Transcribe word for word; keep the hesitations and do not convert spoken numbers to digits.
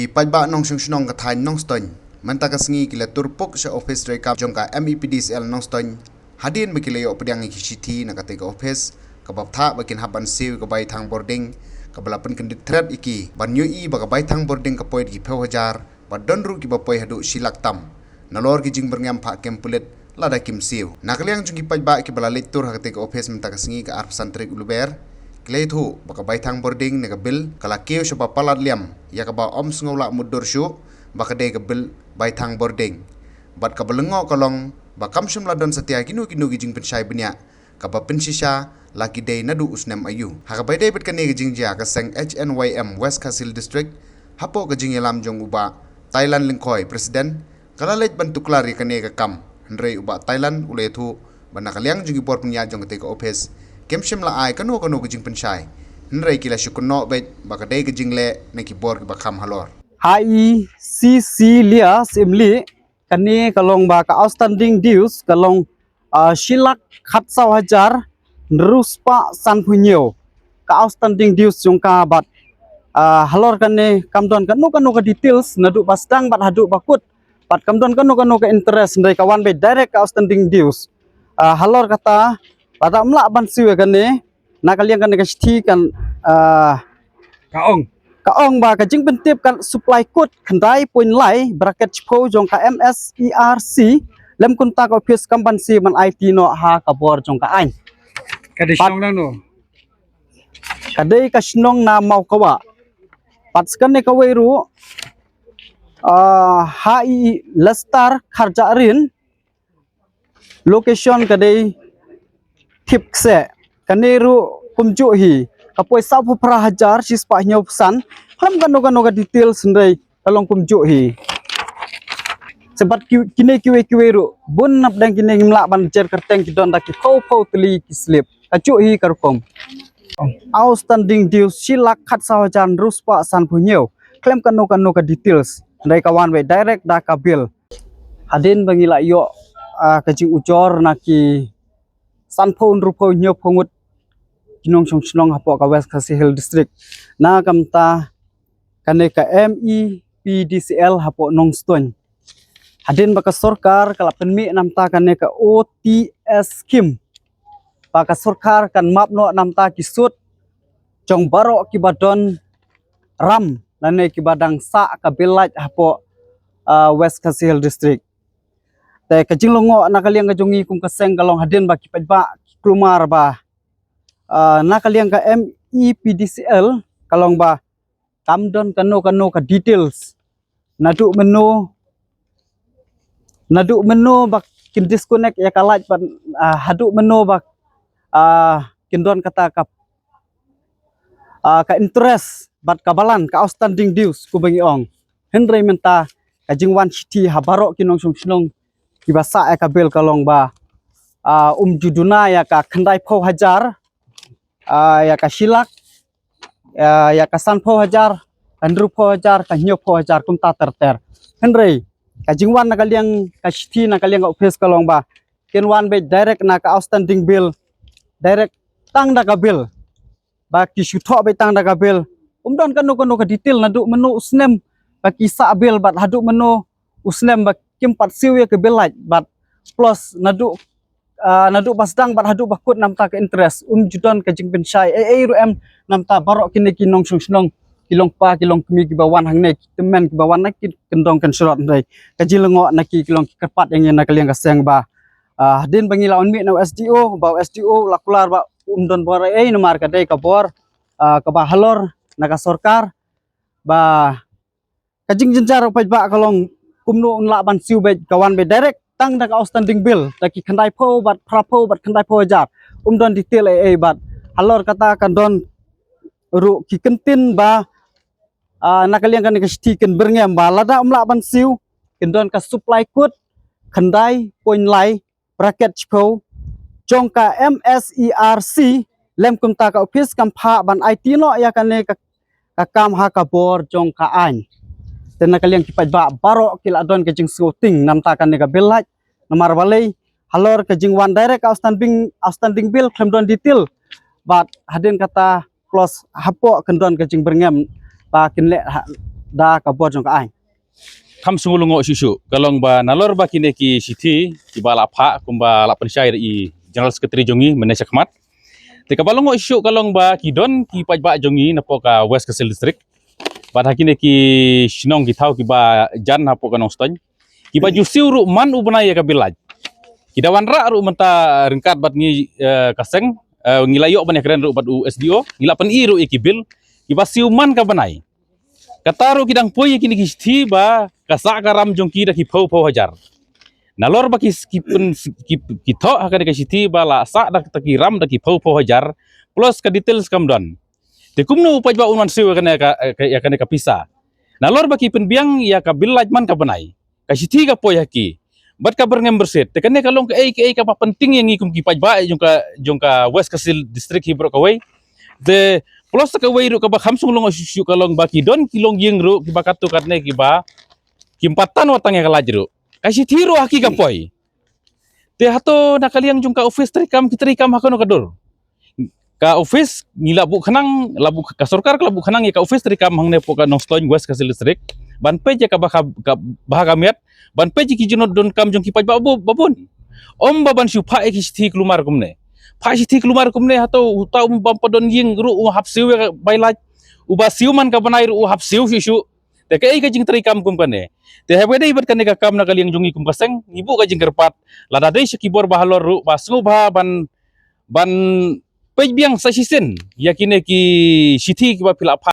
Paidbah nongshong shnong ka thaiñ Nongstoiñ mynta ka sngi ki la tur puk sha ophis treikam jong ka M E P D C L Nongstoiñ, hadien ba ki la ïoh pdiang ïa ki shithi na katei ka ophis kaba bthah ba kin hap ban siew ïa ka baithang bording kaba la pynkyndit thret ïa ki ban ïohi ba ka baithang bording ka poi da ki phew hajar bad don ruh kiba poi haduh shi lak tam. Nalor ki jingbyrngem phah kem pulit lada kim siew. Na ka liang jong ki paidbah kiba la leit tur ha katei ka ophis mynta ka sngi ka arphew san tarik u Lber, ki la ïathuh ba ka baithang bording ne ka bill ka la kiew sha ba palat liam ïa kaba ym sngew lah mutdur shuh ba ka dei ka bill baithang bording. Bad kaba lyngngoh ka long ba kam shym la don satia kino kino ki jingpynshai bniah kaba pynshisha la ki dei naduh u snem aïu. Ha kaba ïadei bad kane ka jingjia, ka seng H N Y M West Khasi Hills District hapoh ka jingïalam jong u Bah Thailand Lyngkhoi, President, ka la leit ban tuklar ïa kane ka kam, hynrei u Bah Thailand u la ïathuh ba na ka liang jong ki bor pynïaid jong katei ka ophis kim shym la ai kano kano ka jingpynshai, hynrei ki la shu kynnoh beit ba ka dei ka jingleh na ki bor kiba kham halor. Ha i C C Lia Sim Li, kane ka long ba ka outstanding dues ka long, ah, shi lak khatsaw hajar hynriew spah sanphew hynñiew ka outstanding dues jong ka bad, ah, halor kane kam don kano kano ka details naduh ba sdang bad haduh ba kut, bad kam don kano kano ka interest, hynrei ka wan beit direct ka outstanding dues. Ah, halor kata, lada ym lah ban siew ïa kane, na ka liang kane ka shithi kan, ah, ka ong ka ong ba ka jingpyntip kan supply code khyndai point lai bracket shiphew jong ka M S E R C lem kumta ka ophis kam ban siew ban aiti noh ha ka bor jong ka aiñ. Ka dei shnong nangno? Ka dei ka shnong na Mawkawa. Pat sa kane kawei ruh, ah, ha i Lester Kharjahrin, location ka dei Thipkseh. Kane ruh kumjuh hi, ka poi sawphew phra hajar shispah hynñiewphew san. Khlem kano kano ka details, hynrei ka long kumjuh hi. Sa bad ki, kine kiwei kiwei ruh bun napdeng kine ngim lah ban jer kyrteng, ki don da ki phew phew tylli ki slip. Kajuh hi ka rukom. Outstanding dues shi lak khatsaw hajar hynriew spah sanphew hynñiew. Khlem kano kano ka details, hynrei ka wan beit direct da ka bill. Hadien ba ngi la ïoh, ah, ka jingujor na ki sanphew hynriewphew hynñiewphew ngut ki nongshong shnong hapoh ka West Khasi Hills District, na ka bynta kane ka M E P D C L hapoh Nongstoiñ, hadien ba ka sorkar ka la pynmih na ka bynta kane ka O T S scheme, ba ka sorkar kan map noh na ka bynta ki sut jong baroh kiba don ram lane kiba dang sah ka bill light hapoh, ah, West Khasi Hills District. Te ka jinglyngngoh na ka liang ka jong ngi kum ka seng ka long hadien ba ki paidbah ki kulmar ba, ah, na ka liang ka M E P D C L ka long ba kam don kano kano ka details, naduh mynno, naduh mynno ba kin disconnect ïa ka light bad, ah, haduh mynno ba, ah, kin don kata ka, ah, ka interest bad ka balan, ka outstanding dues kumba ngi ong. Hynrei mynta ka jingwan shithi ha baroh ki nongshong shnong kiba sah ïa ka bill ka long ba, ah, um ju duna ïa ka khyndaiphew hajar, ah, ïa ka shi lak, ah, ïa ka sanphew hajar, ka hynriewphew hajar, ka hynñiewphew hajar, kumta ter ter. Hynrei ka jingwan na ka liang ka shithi na ka liang ka ophis ka long ba kin wan beit direct na ka outstanding bill, direct tang da ka bill. Ba ki shu thoh beit tang da ka bill. Um don kano kano ka detail naduh mynno u snem ba ki sah bill bad haduh mynno u snem ba kim pat siew ïa ka bill light bad plus naduh, ah, naduh ba sdang bad haduh ba kut na ka bynta ka interest. Um ju don ka jingpynshai ei ei ruh em na ka bynta baroh kine ki nongshong shnong, ki long kpa ki long kmie kiba wan hangne, ki tymmen kiba wan na ki kyndong kynshlur, hynrei ka jinglyngngoh na ki ki long ki kyrpad ïa ngi na ka liang ka seng ba, ah, hadien ba ngi la wan mih na u S D O, ba u S D O la kular ba um don bor ei ei namar ka dei ka bor, ah, kaba halor na ka sorkar. Ba ka jingjynjar u paidbah ka long kumno un lah ban siew beit, ka wan beit direct tang da ka outstanding bill, da ki khyndaiphew bad phraphew bad khyndaiphew hajar. Um don detail ei ei bad halor kata kan don ruh ki kyntien ba, ah, na ka liang kane ka shithi kin byrngem ba lada um lah ban siew, kin don ka supply code khyndai point lai bracket shiphew jong ka M S E R C lem kumta ka ophis kam phah ban aiti noh ïa kane ka, ka kam ha ka bor jong ka aiñ. Te na ka liang ki paidbah baroh ki la don ka jingsngewtieng na ka bynta kane ka bill light. Namar balei, halor ka jingwan direct ka outstanding, outstanding bill khlem don detail. Bad hadien kata plus hapoh kan don ka jingbyrngem ba kin leh ha, da ka bor jong ka aiñ. Kham sngewlyngngoh shuh shuh ka long ba nalor ba kine ki shithi kiba la phah kumba la pynshai da i General Secretary jong ngi mynne shakhmat. Te kaba lyngngoh shuh shuh ka long ba ki don ki paidbah jong ngi napoh ka West Khasi Hills District, bad ha kine ki shnong ki thaw kiba jan hapoh ka Nongstoiñ, kiba ju siew ruh man u bnai ïa ka bill lait. Ki da wanrah ruh mynta ryngkat bad ngi, eh, ka seng, eh, ngi la ïoh ban ïakren ruh bad u S D O, ngi la pyni ruh ïa ki bill kiba siew man ka bnai. Kata ruh ki dang poi ïa kine ki shithi ba ka sah ka ram jong ki da ki phew phew hajar. Nalor ba ki, ki pyn, ki, ki thoh ha kane ka shithi ba la sah da ki ram da ki phew phew hajar, plus ka details kam don. Te kumno u paidbah un wan siew ïa kane ka, ka, ïa kane ka pisa? Nalor ba ki pynbiang ïa ka bill lait man ka bnai, ka shithi ka poi ha ki, bad ka byrngem byrsiet. Te kane ka long kaei kaei kaba pynting ïa ngi kum ki paidbah jong ka, jong ka West Khasi Hills District hi baroh kawei. Te plus kawei ruh kaba kham sngewlyngngoh shuh shuh ka long ba ki don ki longïing ruh kiba katto katne kiba kim pat tan wat tang ïa ka lait ruh. Ka shithi ruh ha ki ka poi. Te hato na ka liang jong ka office treikam ki treikam ha kano ka dur? Ka office ngi la buh khnang, la buh, ka sorkar ka la buh khnang ïa ka office treikam hangne hapoh ka Nongstoiñ, West Khasi Hills District, ban peit ïa ka bha ka, ka bha ka miat, ban peit ïa ki jingdonkam jong ki paidbah ba, ba bun. Ym ba ban shu phah ïa ki shithi kulmar kumne. Phah shithi kulmar kumne hato uta um bym pat don ïing ruh u hap siew ïa ka bai lait. Uba siew man ka bnai ruh u hap siew shuh shuh. Te kaei ka jingtreikam kum kane? Te haba dei bad kane ka kam na ka liang jong ngi kum ka seng, ngi buh ka jingkyrpad, lada dei sha ki bor ba halor ruh ba sngewbha ban, ban peit biang sa shisien ïa kine ki shithi kiba phi la phah.